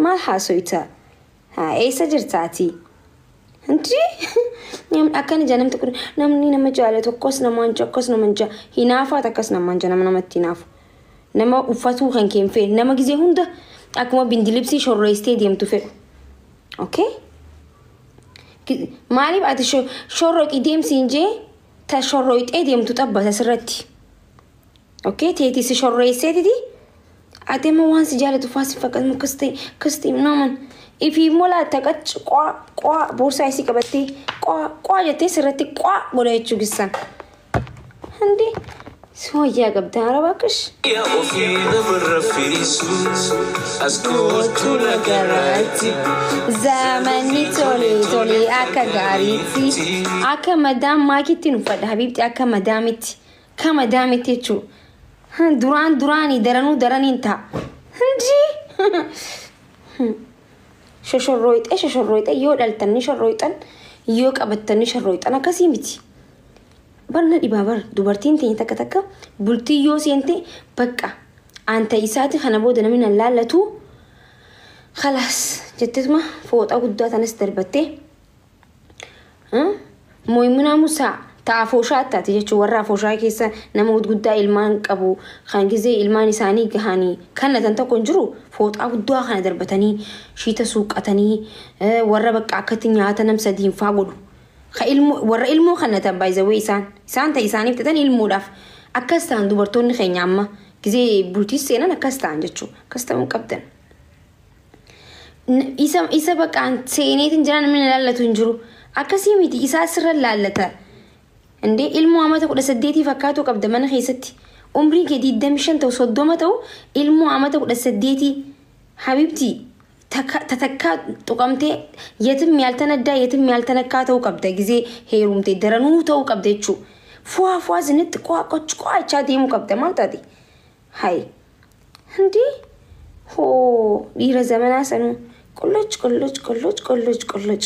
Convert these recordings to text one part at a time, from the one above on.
Maal haasoyta? Haa, eessa jirta ati? Inti akkana jaa namni kun, namni nama jaalatu akkas namaan jaa, akkas namaan jaa, hinaafaat akkas namaan jaa. Nama namatti hinaafu, nama uffatuu kan kee hin feene, nama gizee hunda akkuma bindilibsii shorreessitee deemtu fedhu. Okay? Maaliif ati shorroqi deemsiin jee ta shorroyxee deemtu xabbata sirratti. Okay, teeti si shorreesseetiti ati immoo waan si jaalatu faa si fakkaatu akkas ta'e akkas ta'e naman ifii immoo laatta qacci qaa qaa boorsaa isii qabattee qaa qaa jettee sirratti qaa godha jechuu gissan. Handi si wayyaa qabda araba akkash. Ofii nama raffisu as kootu lagarratti. Zamanni tole tole akka gaariitti, akka madaam maakitti nu uffadha habiibti, akka madaamitti, akka madaamitti jechuudha. Duraan duraanii daranuu daraniin ta'a. Hindi shoshorrooyxee shoshorrooyxee yoo dhaltan ni shorrooyxan, yoo qabattan ni shorrooyxan, akkasii miti. Barna dhibaa bar dubartiin teenya takka takka bultii yoo seente bakka anta isaati, kana booda namni nan laallatu khalaas jetteetuma fooxaa guddaa tanas darbattee mooyimunaa musaa ta afooshaa taate jechuun, warra afooshaa keessa nama guddaa ilmaan qabu kan gizee ilmaan isaanii gahanii kannatan tokko hin jiru, fooxaa guddaa kana darbatanii shiita suuqatanii warra bakka akkatti nyaata nam sadiin faa godhu. Ka ilmoo warra ilmoo kannatan baay'izawee isaan ta'e isaaniif ta'an ilmoodhaaf akkas ta'an, dubartoonni keenya amma gizee bultii seenan akkas ta'an jechuudha, akkas ta'uu qabdan. Isa baqaan seeneetiin jira, namni laallatu hin jiru. Akkasii miti, isaa sirra laallata. Indee ilmoo amata 18 fakkaatu qabda mana keessatti. Umriin kee 25 ta'u, 30 ta'u, ilmoo amata 18 habibti tatakkaa tuqamtee yetim yaaltanaddaa yetim yaaltanakkaa ta'uu qabda, gizee heerumte daranuu ta'uu qabda jechuudha. Fuwaa fuwaa zinitti qo'aa qochi qo'aa jechaa deemuu qabda, maal taate? Hayi. Indee hoo dhiira zamanaa sanuu qulluc qulluc qulluc qulluc qulluc.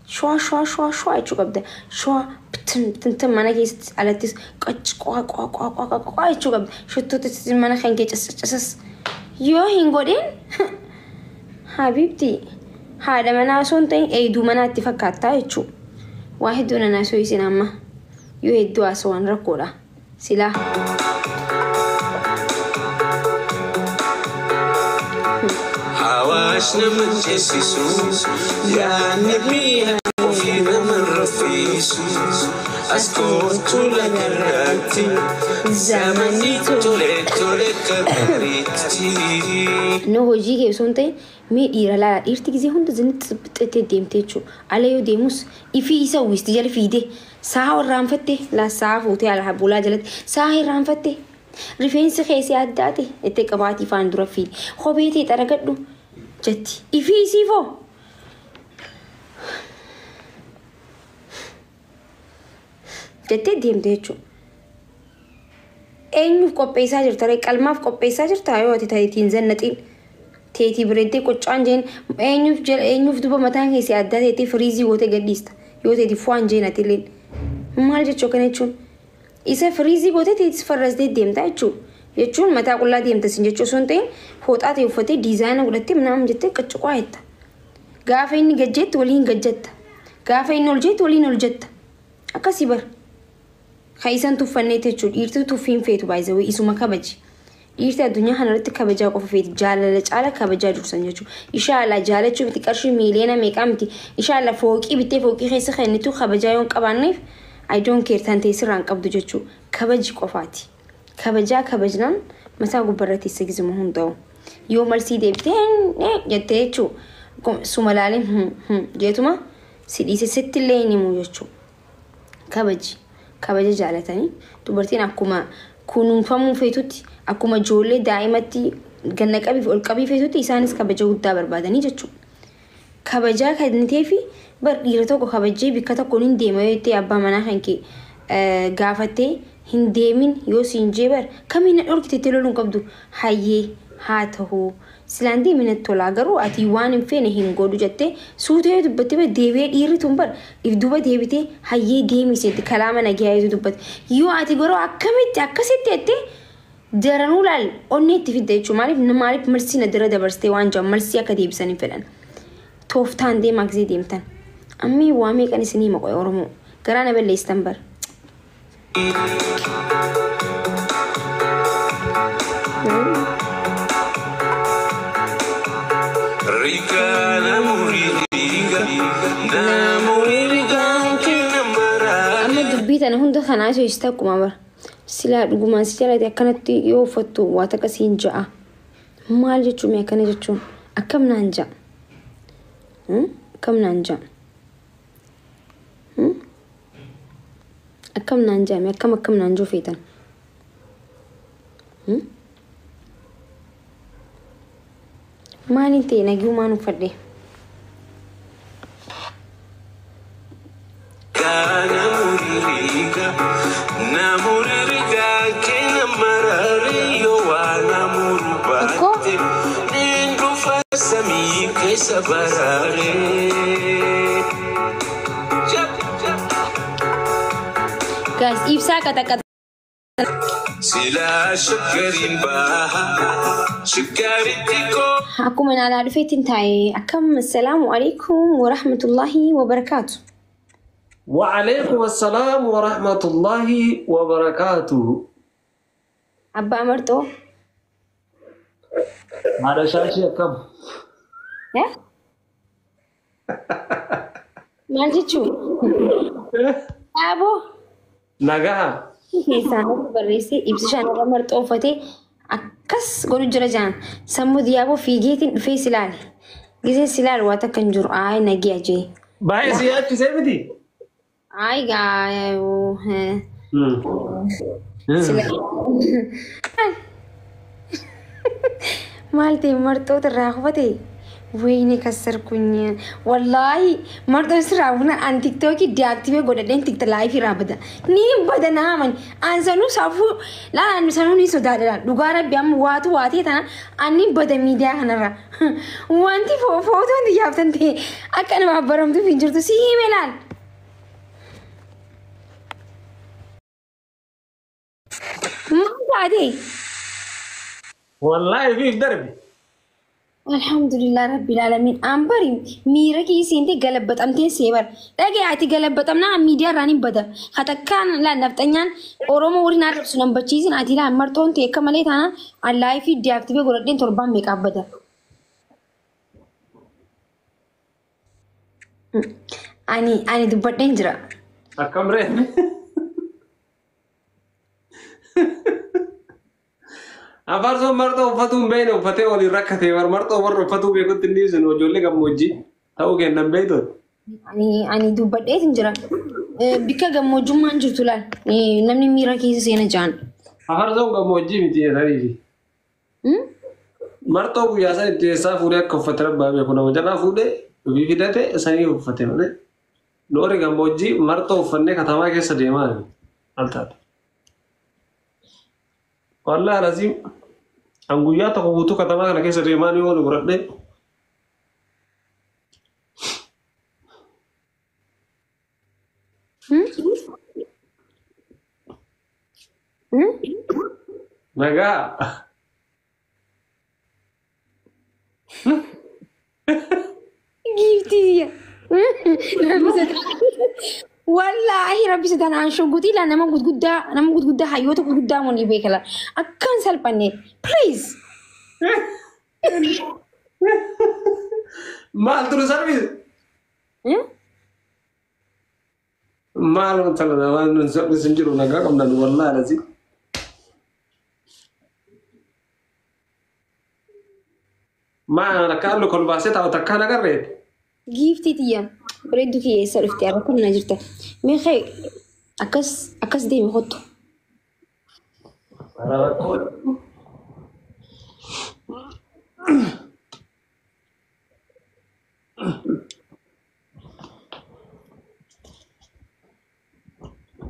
Shwaa shwaa shwaa shwaa jechuu qabda. Shwaa bitin bitintin mana keessatti alattis qochi qo'aa qo'aa qo'aa qo'aa qo'aa jechuu qabda. Shittoottis mana kan kee casas. Yoo hin godhin habibti, haadha manaa osoo hin ta'in eegduu manaatti fakkaattaa jechuudha. Waa hedduu nan haasoo isin amma yoo hedduu haasawaan rakkoodha. Silaa. Hawaash nama ceesisu yaadni biyya ofii nama raffisu as kootu lagarratti zamanni tole tole akka gaariitti. Nu hojii kee osoo hin ta'in mee dhiira laala, dhiirti gisee hunda zinitti xixxettee deemte jechuudha. Ala yoo deemus ifii isa uwwisti jala fiide sa'a irraanfatte laa, sa'a fuutee ala bulaa jalatti sa'a irraanfatte, rifeensi keessi addaate itti qabaatii faan dura fiide kophee ta'e xaragadhu jetti ifii isiifoo. Jettee deemte jechuudha. Eenyuuf qopheessaa jirta ree? Qalmaaf qopheessaa jirta yoo ati ta'eetiin zannaxiin. Teetii bireeddee qoccaan jeen eenyuuf jala eenyuuf duba mataan keessi addaa teetii firiizii gootee gadhiista. Yoo teetii fu'aan jeen ati illeen. Maal jechuu kana jechuun? Isa firiizii gootee teetis farrastee deemta jechuudha. Jechuun mataa qullaa deemta sin jechuu osoo hin ta'in, fooxaa ta'e uffatee diizaayina godhattee minaamu jettee qaccuqaa jetta. Gaafa inni gajjeetti waliin gajjatta. Gaafa inni ol jeetti waliin ol jetta. Akkasii bar. Kan isaan tuffanneetti jechuudha. Dhiirtuu tuffiin feetu baay'isawee isuma kabaji. Dhiirti addunyaa kanarratti kabajaa qofa feeti. Jaalala caala kabajaa dursan jechuudha. Inshaalla jaalachuu miti, qarshii miiliyoona meeqaa miti. Inshaalla fooqii bittee fooqii keessa kennitu kabajaa yoo hin qabaanneef I don't care, tan ta'e sirraan qabdu jechuudha. Kabaji qofaati. Kabajaa kabajnaan mataa gubbarra teessa gizuma hundaa'u. Yoo malsii deebitee jettee jechuudha. Suma laaleen jeetuma si dhiise, sitti illee hin himu jechuudha. Kabaji. Kabaja jaalatanii dubartiin akkuma kunuunfamuu feetutti, akkuma ijoollee daa'imatti ganna qabiif ol qabii feetutti, isaanis kabaja guddaa barbaadanii jechuudha. Kabajaa kan ta'eefi bar dhiira tokko kabajee bikka tokko hin deema yoo jettee abbaa manaa kan kee gaafattee hin deemin yoo siin jee, bar kamiin na dhorkite loluun qabdu, hayyee haa ta'u silaan deemina tolaa, garuu ati waan hin feene hin godhu jettee suutee yoo dubbatte, bar deebi'ee dhiirri tun bar if duuba deebitee hayyee deemi seetti kalaama nagayaa yoo dubbatte, yoo ati garuu akkamitti akkasitti jettee Daranuu laal onnee itti fidda jechuudha. Maaliif maaliif marsii na dira dabarsitee waan jiran marsii akka deebisanii fedhan. Tooftaan deemaa gisee deemtan. Ammii waa meeqan isinii maqaa Oromoo. Garaa na balleessitan bara. Riga namuri riga namuri riga kina mara. Amma dubbii tana hunda kanaa ishee ishee akkuma bara. Silaa dhugumaan si jalate akkanatti yoo uffattu waa takka siin ja'a. Maal jechuun mee akkana jechuun akkam naan ja'a? Akkam naan ja'a? Akkam naan ja'a mee akkam akkam naan jiru feetan? Maaliin ta'e nagiyumaan uffadhe? Namuri riga namuri riga kina mara yo wa namuru baate nindu fasami keessa barare. Guys, ibsaa qaxaqaxa. Sila shakkarin baha shakkaritti koo. Akkuma naalaa dhufeetiin taa'e akkam assalaamu alaikum warahmatullaahi wabarakaatu. وعليكم السلام ورحمة الله وبركاته. Abbaa Marxoo. هذا شاشي كم؟ Maal jechuun? Dhaaboo نجاها keessaan barreessee ibsishaan irra marxoo uffatee akkas godhu jira jaan sammuu diyaaboo fiigeetiin dhufee si ilaale. Gisee si ilaale waa takka hin jiru. Ayi nagee ajee. باي سياتي سيبتي. Ayi gaa. Maal ta'e marxoota irraa kufatee wayne kassarkunya wallaahi marxoon sirraa buna an tiktookii deactivate godhadheen tikta laayifii irraa bada ni bada naaman an sanuu saafuu laal an sanuu ni sodaadha dhugaa rabbi amma waatu waatee tana an ni bada miidiyaa kanarra wanti footoon xiyyaaftan ta'e akka namaaf baramtuuf hin jirtu si hime laal. Maal taate? والله في دربي. Alhamdulillah rabbil alamin. An bari miira kiisiinti galabbaxamtee see bara. Dhagee ati galabbaxamnaa miidiyaa irraa ni bada. Hatakkaan laal nafxanyaan Oromoo waliin arrabsu nan bachiisin ati laal marxoon ta'e akka malee taanaan an laayifii deactivate godhadheen torbaan meeqaaf bada. Ani dubbadheen jira. Akkam ree? Afarsoo marxoo uffatuu hin beekne uffatee waliin rakkate bar marxoo warra uffatuu beekutti inni ibsinu ijoollee gammoojjii ta'uu kennan beektoon. Ani dubbadheetin jira. Bikka gammoojjummaan jirtu laal namni miira keessa seena jaan. Afarsoon gammoojjii miti jedhaniifi. Marxoo guyyaa san itti eessaa fuudhee akka uffate rabbaa beeku nama jalaa fuudhee ofii fidate sanii uffate malee. Loori gammoojjii marxoo uffannee katamaa keessa deemaa al taate. Wallaahi laziim an guyyaa tokko guutuu katamaa kana keessa deemaa ni oolu godhadhee. Nagaa. Giiftii. Wallaahi rabbi sitaan aan shuggutii laa nama gurguddaa hayyoota gurguddaa mun beekala akkan salphanne please. Maal turu sarbiis? Maal wanta waan nun sarbiis hin jiru nagaa qabna nu wallaahi laziim. Maal akka halluu kolbaasee taa'u takkaan agarreeti. Giiftii tiyya bareedduu kiyya eessa dhufte har'a kun na jirta. Meeqee akkas akkas deemi kottu.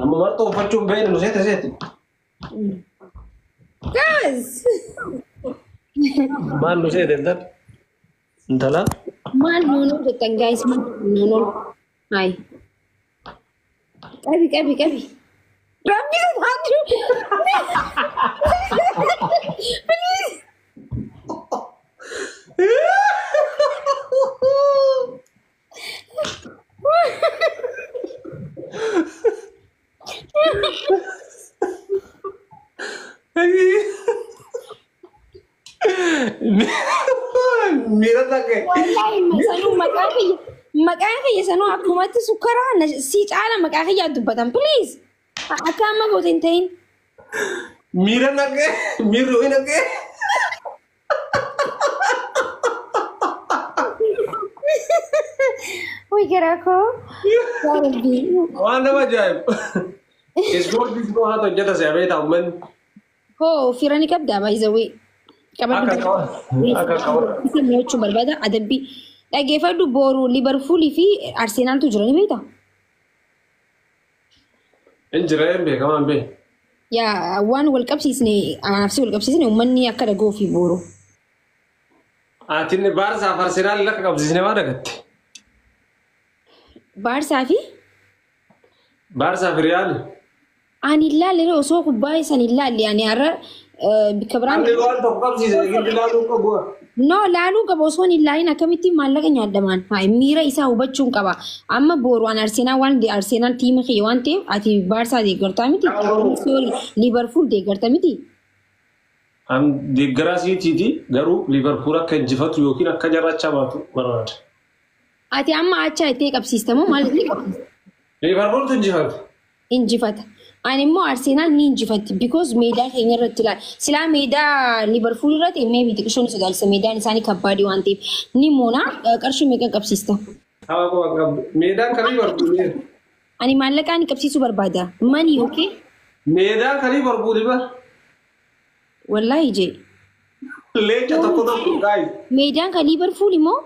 Amma marxoo uffachuun beeknu nu seete seete. Guys! Maal nu seete intala? Intala? Maal nuunoo jettan guys maal nuunoo? Hayi. Qabi qabi qabi. Rabbi sodaadhu. Miira takka. Wallaahi sanuu maqaa kiyya maqaan kiyya sanuu akkumatti sukkaraa si caala maqaa kiyyaa dubbatan, please. Akka amma goote hin ta'in. Miira naqee miirri ho'i naqee. Way garaa koo. Yaa Rabbi. Waan nama ajaa'ibu. Ispoortii ispoortii haata hojjeta si'a beektaa uummanni. Hoo fira ni qabdaa, by the way. Akka qaba. Akka qaba. Isa mo'achuu barbaada adabbii. Dhageeffadhu, boru Liverpoolii fi Arsenaaltu jira, ni beektaa? Hin jira, hin beekamaan beeku. Yaa waan wal qabsiisne, anaaf si wal qabsiisne, uummanni akka dhaga'uu fi boru. Atinni Baarsaa fi Arsenaal akka qabsiisne maa dagatte? Baarsaa fi Baarsaa fi Riyaal. Ani ilaalle, osoo kubbaa isan ilaalle ani har'a bakka biraan. Namni waan tokko qabsiise giddu ilaaluu qabu. No, laaluu qaba. Osoo hin ilaalin akkamitti maallaqa nyaaddamaan? Haa, miira isaa hubachuun qaba. Amma boru an Arsenaal waan Arsenaal tiima kiyya waan ta'eef, ati Baarsaa deeggartaa miti? Sorry, Liverpool deeggarta miti? An deeggaraa Siitiiti, garuu Liverpool akka injifatu yookiin akka jarrachaa baatu barbaada. Ati amma achaa ittee qabsiista moo maal ittee qabsiista? Liverpooltu injifatu. Injifata. Ani immoo Arsenaal ni injifatti because meedaa keenya irratti ilaala. Silaa meedaa Liverpool irratti maybe xiqqishoon sodaachisa, meedaan isaanii kabbaadii waan ta'eef. Ni moona. Qarshii meeqa qabsiista? Hawa qaba qabdu. Meedaan kan Liverpool. Ani maallaqaa ni qabsiisuu barbaada. Money, okay? Meedaan kan Liverpool bar. Wallaahi jee. Leenca tokko tokko, guys. Meedaan kan Liverpool immoo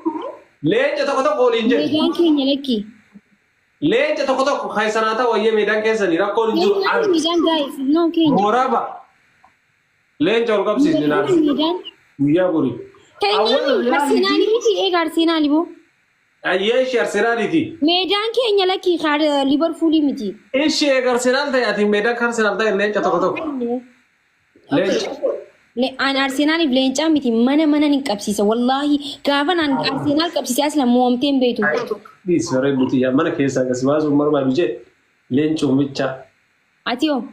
Leenca tokko tokko waliin jedhu. Meedaan keenya lakki. Leenca tokko tokko kan sanaa ta'u wayyee meedaan keessanii rakkoon hin jiru. Meedaan meedaan, guys, no, keenya. Mooraa ba'a. Leenca ol qabsiisni naaf. Meedaan Guyyaa borii. keenya Arsenaali miti, eega Arsenaali boo. Ayyee, ishee Arsenaaliiti. Meedaan keenya lakki, Liverpoolii miti. Ishee eega Arsenaal ta'e, ati meedaan kan Arsenaal ta'e, leenca tokko tokko. Leenca. An Arsenaaliif leencaa miti, mana mana ni qabsiisa. Wallaahi gaafa an Arsenaal qabsiise asla mo'amtee hin beektu. Dhiis bareedu xiyyaa mana keessaa gas baasuun barbaadu jee leencuma bichaa. Ati hoo?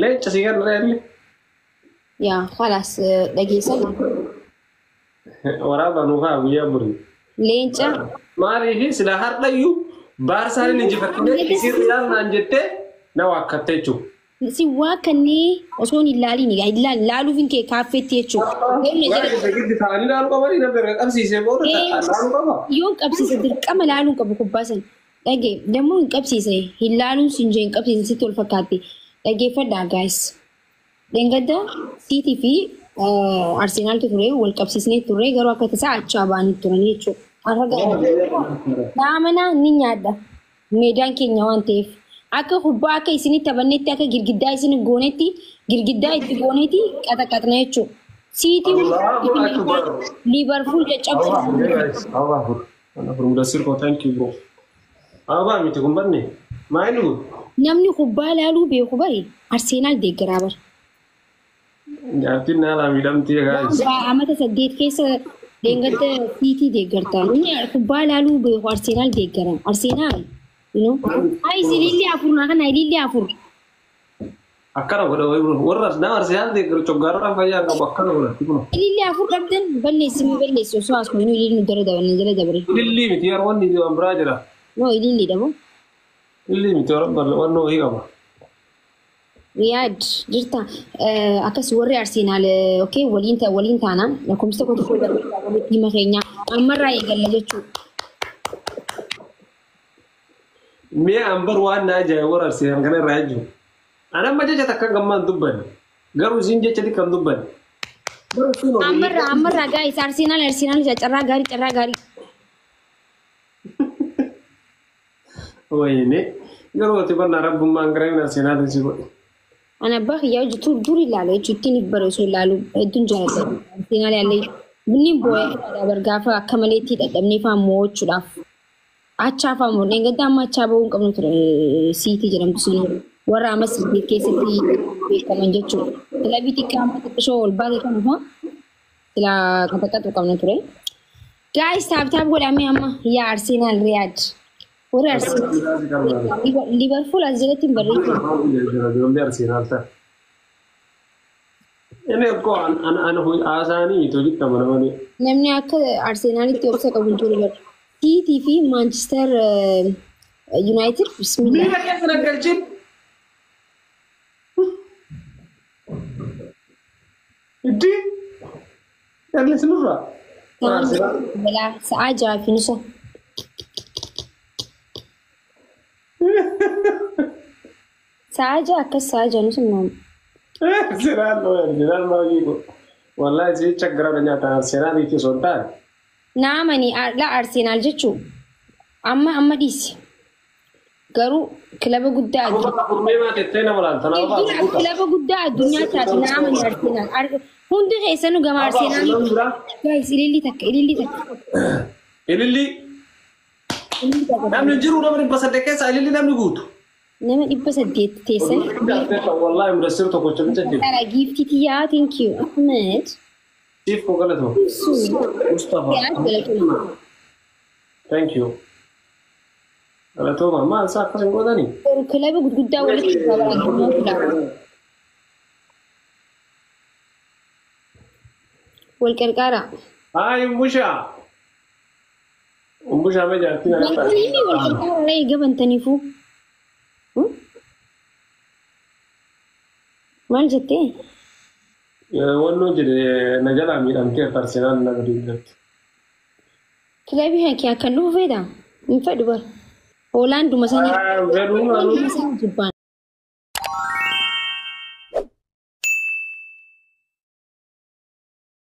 Leenca si kan reelli. Yaa khalaas, dhageessan. Waraabaa nuu kaa guyyaa borii. Leenca. Maaliif sila har'ayyuu Baarsaan inni injifattee isin Riyaal naan jettee na waakkatte jechuudha. Si waa kannee osoo hin ilaaliin ilaaluuf hin kee kaaffeetti jechuudha. Giddi ta'anii ilaaluu qabanii, namni erga qabsiisee booda ilaaluu qaba. Yoo qabsiise dirqama ilaaluu qabu kubbaa sana. Dhagee dammoo hin qabsiise, hin laaluun siin jee, hin qabsiise sitti ol fakkaatte. Dhageeffadhaa, guys. Dheengadda Siitii fi Arsenaaltu ture, wal qabsiisnee turre, garuu akka tasaa achaa ba'anii turanii jechuudha. Har'a Dhaamana ni nyaadha. Meedaan keenya waan ta'eef. Akka kubbaa akka isinitti taphannetti, akka girgiddaa isin goonetti, girgiddaa itti goonetti qaxaqaxna jechuudha. Siitii Liverpool caccabsu. Abba afur Mudassir koo, thank you, bro. Abba miti kun banne maa inni kun? Namni kubbaa laaluu beeku bari Arsenaal deeggaraa bara. Jaartiin naalaa miidhamtii, guys. Amata 8 keessa deeggarta Siitii deeggarta. Namni kubbaa laaluu beeku Arsenaal deeggara. Arsenaal. You know? Ay, ililli afur naa kana, ililli afur. Akkana godha warra nama Arsenaal deeggaru coggaarraa fayyaa qabu akkana godha. Ililli afur dhabdan balleessi, mi balleessi, osoo as kun ililli nu dara dabarne jala dabre. Ilillii miti, yeroo wanni waan biraa jira. No, ililli dhabo. Ilillii miti, warra wayii qaba. Riyaad jirta, akkas warri Arsenaal, okay, waliin waliin taana lakkoofsa tokko tokko darbee tiima keenya ammarraa eegalla jechuudha. Mi'a ambar waan na ajaa'ibu warra Arsenaal kana irraa jechuudha. Ani amma jecha takka gammaan dubbanne. Garuu isin jecha xiqqaan dubbanne. Ammarraa ammarraa, guys, Arsenaal Arsenaal, carraa gaarii, carraa gaarii. Wayine garuu ati bannaa rabbummaan gara Arsenaal si godhe. Ani abbaa kiyyaa hojjetu dur ilaala jechuutti ni bara osoo ilaalu hedduun jaalladha. Arsenaal yaallee inni boo'ee bar gaafa akka maleetti dadhabnee fa'aa mo'achuudhaaf. Achaa fa'aa moo dheengadda amma achaa ba'uu hin qabnu ture, Siitii jedhamtu sun warra amma 8 keessatti beekaman jechuudha. Kilabii xiqqaa amma xiqqishoo ol baate kan fa'aa silaa qaxaqaxu qabna ture. Guys, tap tap godhamee amma, yaa Arsenaal Riyaad. Warri Arsenaal Liverpool as jalatti hin barreessu. Ijoollee Arsenaal ta'a. Inni akkoo an haasaanii miti hojiitti amana malee. Namni akka Arsenaalitti obsa qabu hin jiru bara. Siitii fi Maanchister Yuunaayitid bismillah. Miila keessa na galchin. Iddii callis nurraa. Balaa sa'aa 6 fi nusa. Sa'aa 6 akkas sa'aa 6 nusa naam. Arsenaal noo Arsenaal maal ko. Wallahi si chaggara nyaata Arsenaal itti osoo hin taane. Naamani la Arsenaal jechuun amma amma dhiisi. Garuu kilaba guddaa addunyaa. Abubakar Furmee maatettee nama laalta nama baasu. Kilaba guddaa addunyaa taate naamani Arsenaal. Hundi keessanuu gama Arsenaal. Guys, ililli takka, ililli takka. Ililli Ililli takka. namni jiru nama 800 keessa ililli namni guutu. Nama 800 teessan. Wallahi mudassir tokko chamicha jiru. Tara giiftii tiyyaa, thank you. Ahmed. Siif koo galatoo. Mustafa. Yaa galatoo. Thank you. Galatooma maal isaa akkas hin gootanii? Garuu kilaba gurguddaa walitti qabaa addunyaa filaa. Wal qarqaaraa. Haay umbushaa. Umbushaa mee jaartiin ana Bantanii wal qarqaaraa eega bantaniifuu. Maal jettee? Wannoo jedhe na jalaa miidhamtee Arsenaal na gadi jirti. Kilabii kan akkan dhufu feetaa? Hin fedhu bara. Hoolaanduma sana. Fedhuu Jibbaan.